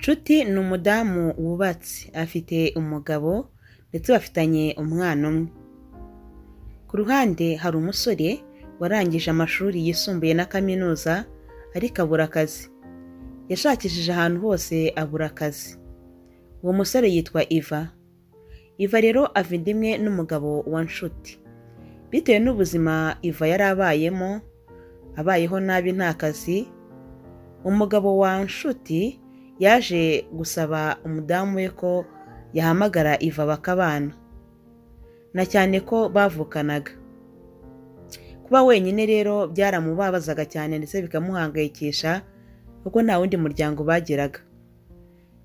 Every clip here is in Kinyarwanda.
Nshuti ni umudamu wubatse, afite umugabo ndetse bafitanye umwana umwe. Ku ruhande hari umusore warangije amashuri yisumbuye na kaminuza ariko abura akazi. Yashakishije ahantu hose abura akazi. Uwo musore yitwa Iva. Iva rero ava inda imwe n'umugabo wa Nshuti. Bitewe n'ubuzima Iva yari abayemo, abayeho nabi nta kazi, umugabo wa Nshuti yaje gusaba umudamu we ko yahamagara Iva bakabana, na cyane ko bavukanaga. Kuba wenyine rero byaramubabazaga cyane ndetse bikamuhangayikisha kuko nta wundi muryango bagiraga.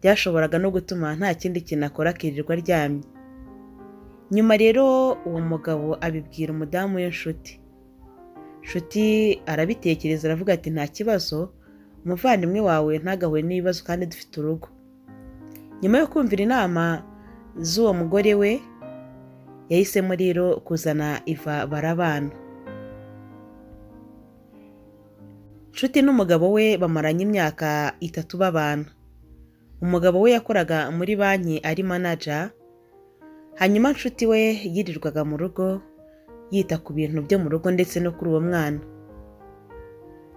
Byashoboraga no gutuma nta kindi kintu akora akirirwa aryamye. Nyuma rero uwo mugabo abibwira umudamu we Nshuti. Nshuti arabitekereza aravuga ati nta kibazo, umuvandimwe wawe ntagahure n'ibibazo kandi dufite urugo. Nyuma yo kumvira inama z'uwo mugore we, yahisemo rero kuzana Iva barabana. Nshuti n'umugabo we bamaranye imyaka 3 babana. Umugabo we yakoraga muri banki ari manager, hanyuma Nshuti we yirirwaga mu rugo yita ku bintu byo mu rugo ndetse no kuri uwo mwana.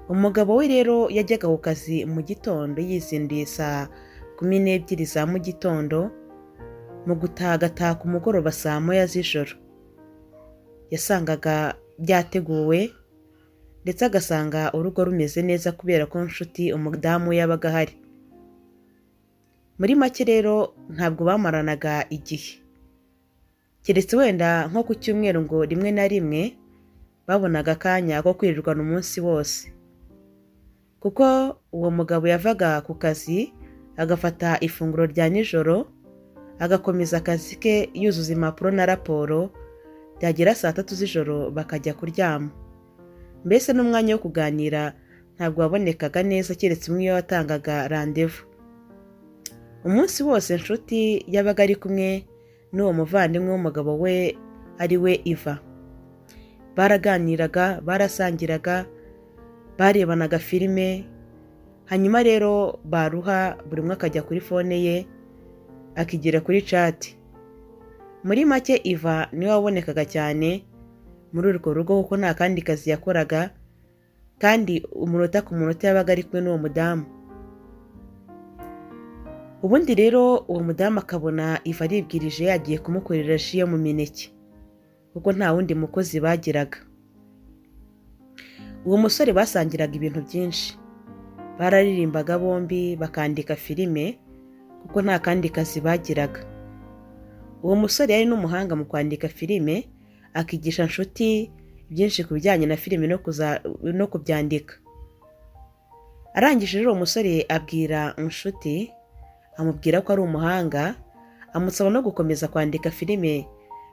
Umugabo we rero yajyaga ku kazi mu gitondo yizinduye saa 12 za mu gitondo, mu gutaha ku mugoroba saa 1 z'ijoro. Yasangaga byateguwe ndetse agasanga urugo rumeze neza kubera ko Nshuti umudamu yabaga ahari. Muri make rero ntabwo bamaranaga igihe, keretse wenda nko ku cyumweru ngo rimwe na rimwe babonaga akanya ko kwirirwana umunsi wose, kuko uwo mugabo yavaga ku kazi agafata ifunguro rya nijoro agakomeza akazi ke yuzuza impapuro na raporo, byagera saa 3 z'ijoro bakajya kuryama. Mbese n'umwanya wo kuganira ntabwo wabonekaga neza keretse umwe iyo watangaga randevu. Umunsi wose Nshuti yabaga ari kumwe n'uwo muvandimwe w'umugabo we ari we Iva. Baraganiraga, barasangiraga, barebanaga filime, hanyuma rero baruha buri umwe akajya kuri fone ye akigira kuri chat. Muri make Iva niwe wabonekaga cyane muri urwo rugo kuko nta kandi kazi yakoraga, kandi umunota ku munota yabaga ari kumwe n'uwo mudamu. Ubundi rero uwo mudamu akabona Iva aribwirije yagiye kumukorera ji yo mu mineke, kuko nta wundi mukozi bagiraga. Uwo musore basangiraga ibintu byinshi, bararirimbaga bombi bakandika filime kuko nta kandi kazi bagiraga. Uwo musore yari n'umuhanga mu kwandika filime, akigisha Nshuti byinshi ku bijyanye na filime no kubyandika. Arangije rero uwo musore abwira Nshuti, amubwira ko ari umuhanga, amusaba no gukomeza kwandika filime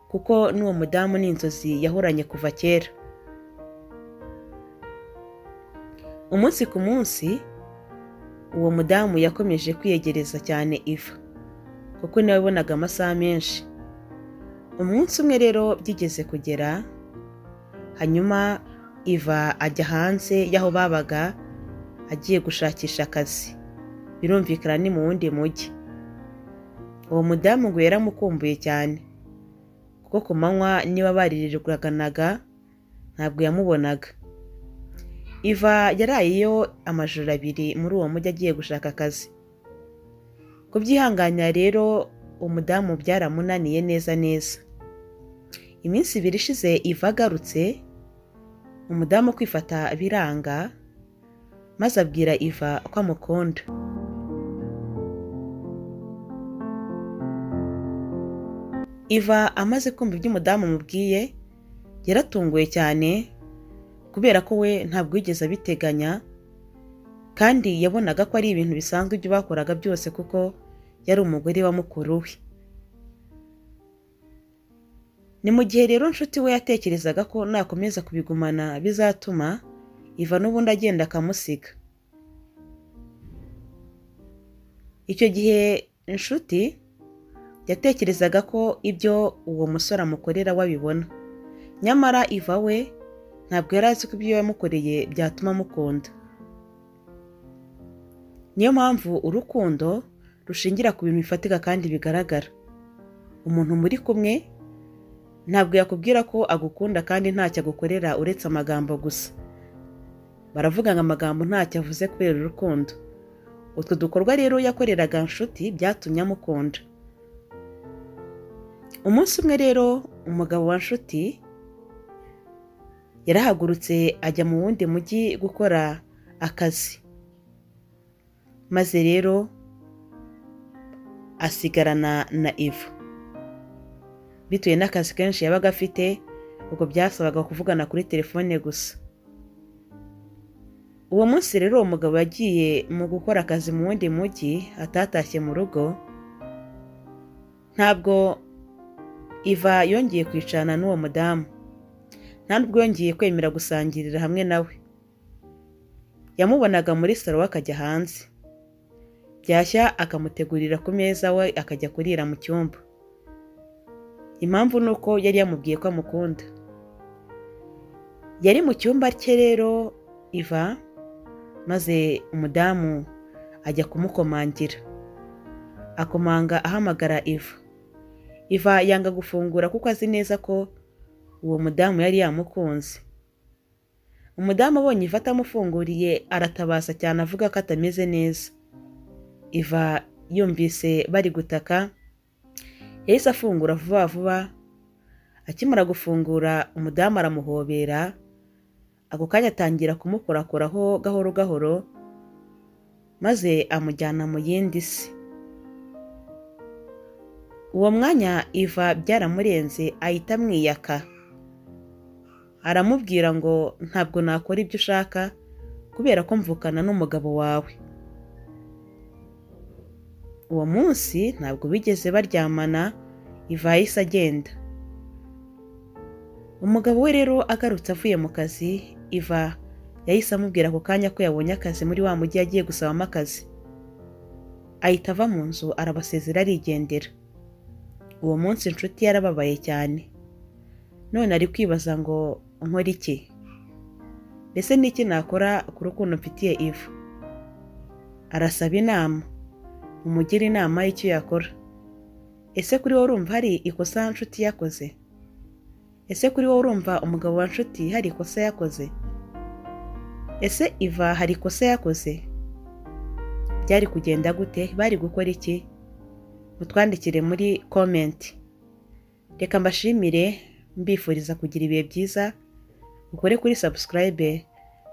kuko n'uwo mudamu ni inzozi yahoranye kuva kera. Umunsi ku munsi uwo mudamu yakomeje kwiyegereza cyane Iva, kuko niwe wabonaga amasaha menshi. Umunsi umwe rero byigeze kugera, hanyuma Iva ajya hanze y'aho babaga agiye gushakisha akazi. Birumvikana ni mu wundi mujyi. Uwo mudamu ngo yaramukumbuye cyane, kuko ku manywa niba baririrwaganaga ntabwo yamubonaga. Iva yarayeyo amajoro 2 muri uwo mujyi agiye gushaka akazi. Kubyihanganira rero umudamu byaramunaniye neza neza. Iminsi 2 ishize Iva agarutse, umudamu kwifata biranga, maze abwira Iva ko amukunda. Iva amaze kumva ibyo umudamu amubwiye, yaratunguwe cyane kubera ko we ntabwo yigeze abiteganya, kandi yabonaga ko ari ibintu bisanzwe ibyo bakoraga byose kuko yari umugore wa mukuru we. Ni mu gihe rero Nshuti we yatekerezaga ko nakomeza kubigumana bizatuma Iva n'ubundi agenda akamusiga. Icyo gihe Nshuti yatekerezaga ko ibyo uwo musore amukorera wabibona, nyamara Iva we ntabwo yari azi ko ibyo yamukoreye byatuma amukunda. Niyo mpamvu urukundo rushingira ku bintu bifatika kandi bigaragara. Umuntu muri kumwe ntabwo yakubwira ko agukunda kandi ntacyo agukorera uretse amagambo gusa. Baravuga ngo amagambo ntacyo avuze kubera urukundo. Utwo dukorwa rero yakoreraga Nshuti byatumye amukunda. Umunsi umwe rero umugabo wa Nshuti yarahagurutse ajya mu wundi mujyi gukora akazi, maze rero asigarana na Iva. Bitewe n'akazi kenshi yabaga afite, ubwo byasabaga kuvugana kuri telefone gusa. Uwo munsi rero uwo mugabo yagiye mu gukora akazi mu wundi mujyi, atatashye mu rugo. Ntabwo Iva yongeye kwicarana n'uwo mudamu, nta nubwo yongeye kwemera gusangirira hamwe nawe. Yamubonaga muri salo we akajya hanze, byashya akamutegurira ku meza, we akajya kurira mu cyumba. Impamvu ni uko yari yamubwiye ko amukunda. Yari mu cyumba cye rero Iva, maze umudamu ajya kumukomangira. Akomanga ahamagara Iva. Iva yanga gufungura kuko azi neza ko uwo mudamu yari yamukunze. Umudamu abonye Iva atamufunguriye aratabaza cyane avuga ko atameze neza. Iva yumvise bari gutaka, yahise afungura vuba vuba. Akimara gufungura umudamu aramuhobera, ako kanya atangira kumukorakoraho gahoro gahoro, maze amujyana mu yindi si. Uwo mwanya Iva byaramurenze ahita amwiyaka, aramubwira ngo ntabwo nakora ibyo ushaka kubera ko mvukana n'umugabo wawe. Uwo munsi ntabwo bigeze baryamana, Iva yahise agenda. Umugabo we rero agarutse avuye mu kazi, Iva yahise amubwira ako kanya ko yabonye akazi muri wa mujyi yagiye gusabamo akazi. Ahita ava mu nzu arabasezera arigendera. Uwo munsi Inshuti yarababaye cyane, none ari kwibaza ngo nkora iki? Mbese n'iki nakora ku rukundo mfitiye Iva? Arasaba inama, umugire inama y'icyo yakora. Ese kuri wowe urumva hari ikosa Nshuti yakoze? Ese kuri wowe urumva umugabo wa Nshuti hari ikosa yakoze? Ese Iva hari ikosa yakoze? Byari kugenda gute? Bari gukora iki? Mutwandikire muri comment. Reka mbashimire, mbifuriza kugira ibihe byiza. Ukore kuri subscribe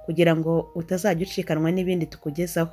kugira ngo utazajya ucikanwa n'ibindi tukugezaho.